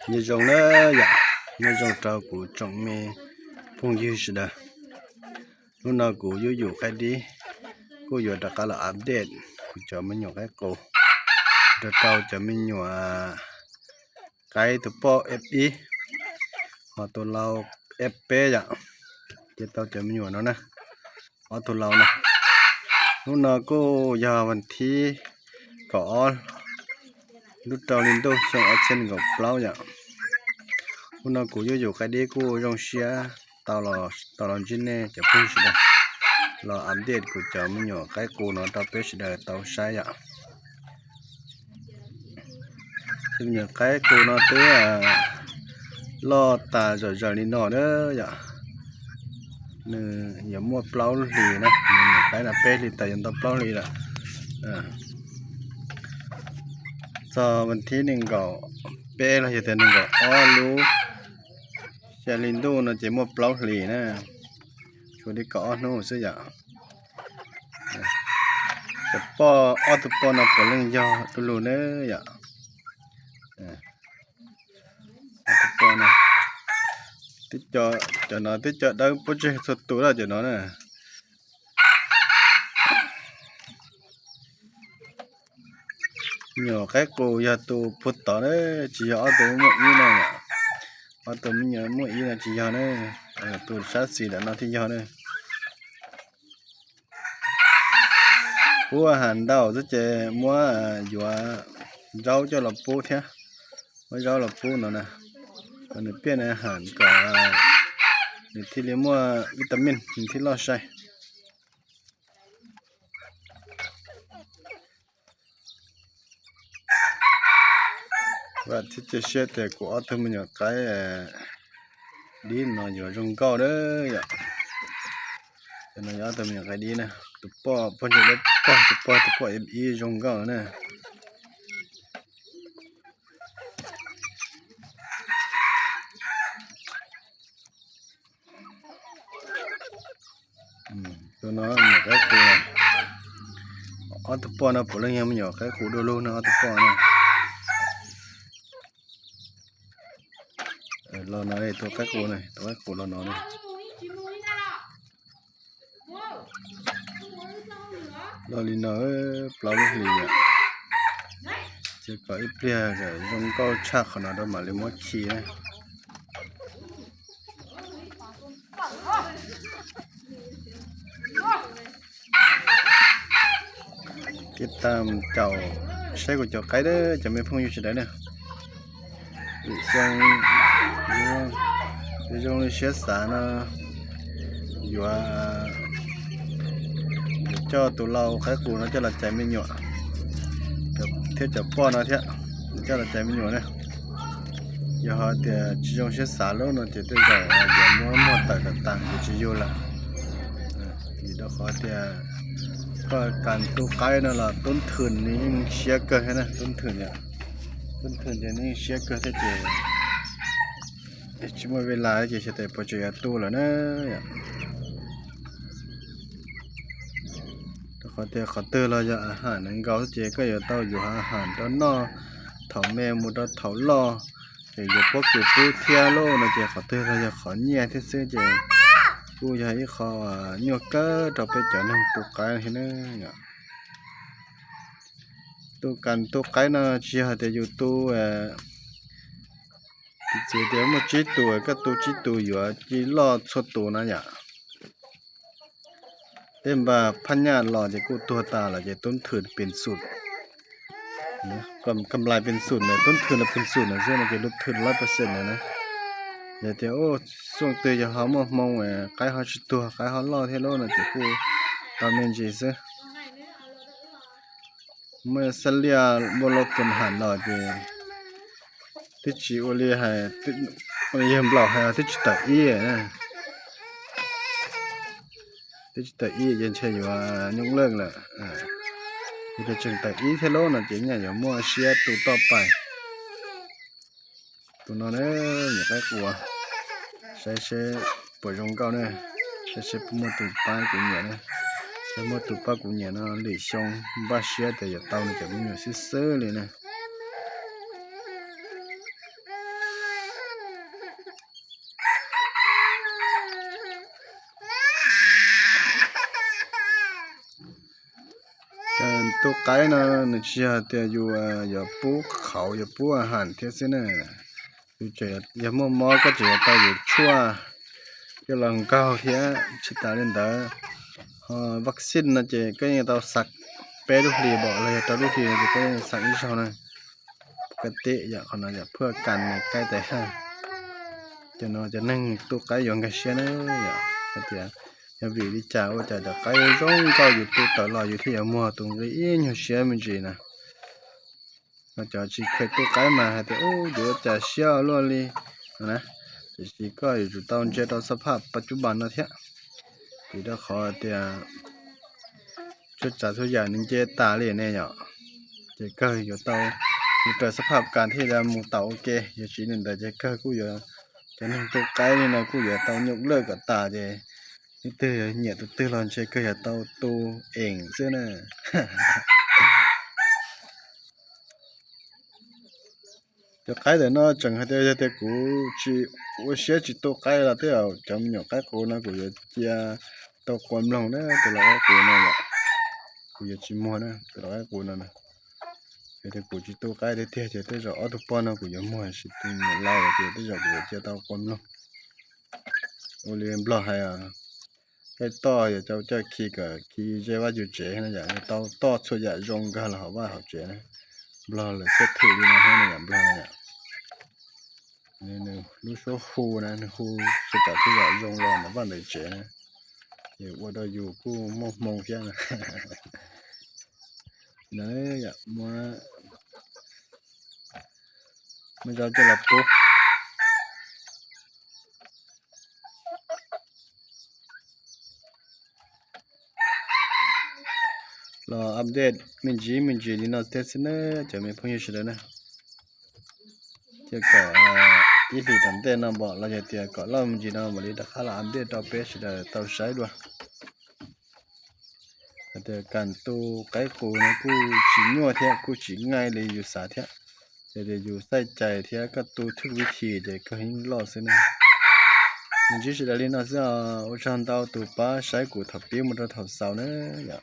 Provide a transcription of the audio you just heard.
Nyob zoo na yom, nyob zoo rau kuv tsoom me phooj ywg sawv daws. Hnub no kuv Yuj Yum Qaib Dib kuj yuav rov qab los update kuv cov me nyuam qaib qus, rau rau cov me nyuam qaib tus poj F ib, ho tus lau F peb yom, ces tau cov me nyuam no na, ob tug lau no. Hnub no kuj yog vas thib kaum ob lub rau hli ntuj xyoo ob txhiab nees nkaum plaub yom. Hnub no kuv Yuj Yum Qaib Dib kuj zoo siab tau los ntsib nej cov phooj ywg sawv daws, los update kuv cov me nyuam qaib qus no rau peb sawv daws tau saib yom. Cov me nyuam qaib qus no twb loj tas zom zaws li no na yom. Nws yuav muaj plaub lub hlis na, me nyuam qaib no peb hlis tas yuav tau plaub hlis lawm. Txog vas thib nees nkaum peb los yog tias nees nkaum ob lub xya hli ntuj no ces muaj plaub hlis na, tshuav li kaum ob hnub xwb yom. Cov poj, ob tug poj no puav leej yog du lug na yom. Ob tug poj no, cov no twb cov dawb pob ntseg txhua tus lawm cov no na. Nyuam qaib qus yog tus puag tod na, tsis yog ob tug muaj ib no. Ob tug me nyuam muaj ib no tsis yog na, tus sab xis ntawm no thiaj yog na. Pub has ntau xwb ces muab yuav zaub coj los pub thiab, muab zaub los pub no na, kom nws piaj nws has kom nws thiaj li muaj vitamin nws thiaj loj sai. Vam thiab cia siab tias kuv ob tug me nyuam qaib dib no yuav zoo nkauj na yom. Cov no yog ob tug me nyuam qaib dib na, tus poj poj ntsuag dawb paug, tus poj, tus poj ib zoo nkauj na. Tus no me nyuam qaib qus, ob tug poj no puav leej yog me nyuam qaib qus du lug no, ob tug poj no. Los no tus qaib qus, tus qaib qus los no. Los li no plaub lub hlis yom. Ces kom ib pliag zoo nkauj tshaj qhov no rau mam li muab khi na. Tiv tam caum saib kuv cov qaib na cov me phooj ywg sawv daws na. Vim xyoo zoo li siab xav no yuav, yuav coj tus lau qaib qus no coj los cais me nyuam, thiab cov poj no thiab, coj los cais me nyuam na. Yog hais tias tsis zoo siab xav lawm no ces tej zaum yuav muab muag tawm kom tas ces tsis yug lawm. Vim rau qhov tias koj kas tu qaib no los tub nthwm nws yeej siab kawg thiab na, tub nthwm, tub nthwm ces nws yeej siab kawg thiab ces tsis muaj vij las ces xyov tes puas tseem yuav tu lawm na. Rau qhov tias qhov twg los yog a ham nws nkaus xwb ces koj yuav tau yuav a ham rau noj, thaum me mus rau thaum loj, ces yuav pob kws pub thiab lauj no ces qhov twg los yog qhov nyiaj thiab xwb ces kuj yog ib qho nyuaj kawg rau peb cov neeg tu qaib thiab na. Tu kas tu qaib no tsis yog hais tias yus tu, piv txwv tias muaj tsib tus koj tu tsib tus yuav ci loj txhua tus na yom. Tej npag phaj nyaj los ces kuj tuag tas lawm ces tub nthwm pes xum, kam lais pes xum na, tub nthwm los pes xum na xwb no ces lub thwm lab percent na. Yog tias xuaj twg yog ho muaj hmoo, qaib ho tsis tuag, qaib ho loj thiab lauj no ces kuj tau me ntsis xwb. Muaj xab liaj muaj loj kawg ham los ces twb tsis ua li hais, ua li yawg nplaum hais twb tsis tawm ib, twb tsis tawm ib ces ntshe yuav nyuj leej lawm. Yog tias tseem tawm ib thiab lauj no ces nyaj yuav muaj siab tu toj pais. Tus no na, nyuam qaib qus, saib seb puas zoo nkauj ne, saib seb puas muaj tus pab kuv nyiam ne. Yog muaj tus pab kuv nyiam no lwm xyoo npaj siab tias yuav tau nws cov me nyuam xwb xwb li ne. tu qaib no nws tsis yog tias yus yuav pub qhauv yuav pub ham thiab xwb na. Yus tseem yog muaj mob koj tseem yuav tau yus tshuaj coj los nkaug thiab. Tsis tas li ntawd, ho vaccine no ces koj yeej tau xav peb lub hlis npaum los yog rau lub hlis no ces koj yeej xav ib zaug na. Koj teb yam qhov no yam phuaj kas qaib tais haj. Cov no cov neeg tu qaib yuav nkag siab na, yog hais tias yog vim li cas ua cas cov qaib zoo nkauj yus tu tawm los yus thiaj yuav muag tus nqi ib nyuag siab me ntsis na. Ho cov tsis kheev tu qaib mas hais tias ub yuav cas siab luaj li no na. Tiam sis koj yuav tsum tau ntsia rau xab phaj pas cub pas no thiab, vim rau qhov tias txhua tsav txhua yam nws nce tas li ne yom. Ces kawg yuav tau mus raws xab phaj kas thiaj li mus tau ua ke. Yog tsis li ntawd ces kawg kuj yuav, cov neeg tu qaib li no kuj yuav tau nyuj lawj kom tas ces leej twg nyiam tus twg los ntshe kawg yuav tau tu eem xwb na. Cov qaib ntawm no tseem hais tias yog tias kuv tsis ua siab tsis tu qaib los tej zaum cov me nyuam qaib qus no kuv yuav cia tau qua mloog na, tus lau qaib qus no yom. Kuv yuav tsis muag na, tus lau qaib qus no na. Yog tias kuv tsis tu qaib tiag tiag ces tej zaum ob tug poj no kuv yuav muag, tab sis tus me nyuam lau ces tej zaum kuv yuav cia tau qua mloog. Ua li nplog hais, peb toj yog cov coj khi kom khi ze vaj yus tsev no yom, tau toj txhua yam zoo nkag los hauv vaj hauv tsev na. Nplog lawv txawj thwm li no thiab no yom, nplog no yom. Nws lub suab hu na, nws hu txhua tsav txhua yam zoo los ntawm vaj ntawm tsev na, ces ua rau yus kuj muaj hmoo thiab na. Muab, muab zaub coj los pub, los update me ntsis me ntsis li no thiab xwb na, cov me phooj ywg sawv daws na. Ces kom ib hlis tom ntej no npaum los yog tias kom loj me ntsis no mam li rov qab los update rau peb sawv daws tau saib dua. Hais tias kas tu qaib qus no kuj tsis nyuaj thiab kuj tsis nyaij li yus xav thiab. Yog tias yus txaij cai thiab koj tu thwj vib thim ces kawg yeej loj xwb ne. Ntsib sawv daws li no xwb os, ua tsaug ntau tus pab saib kuv thaum pib mus rau thaum xaus na yom.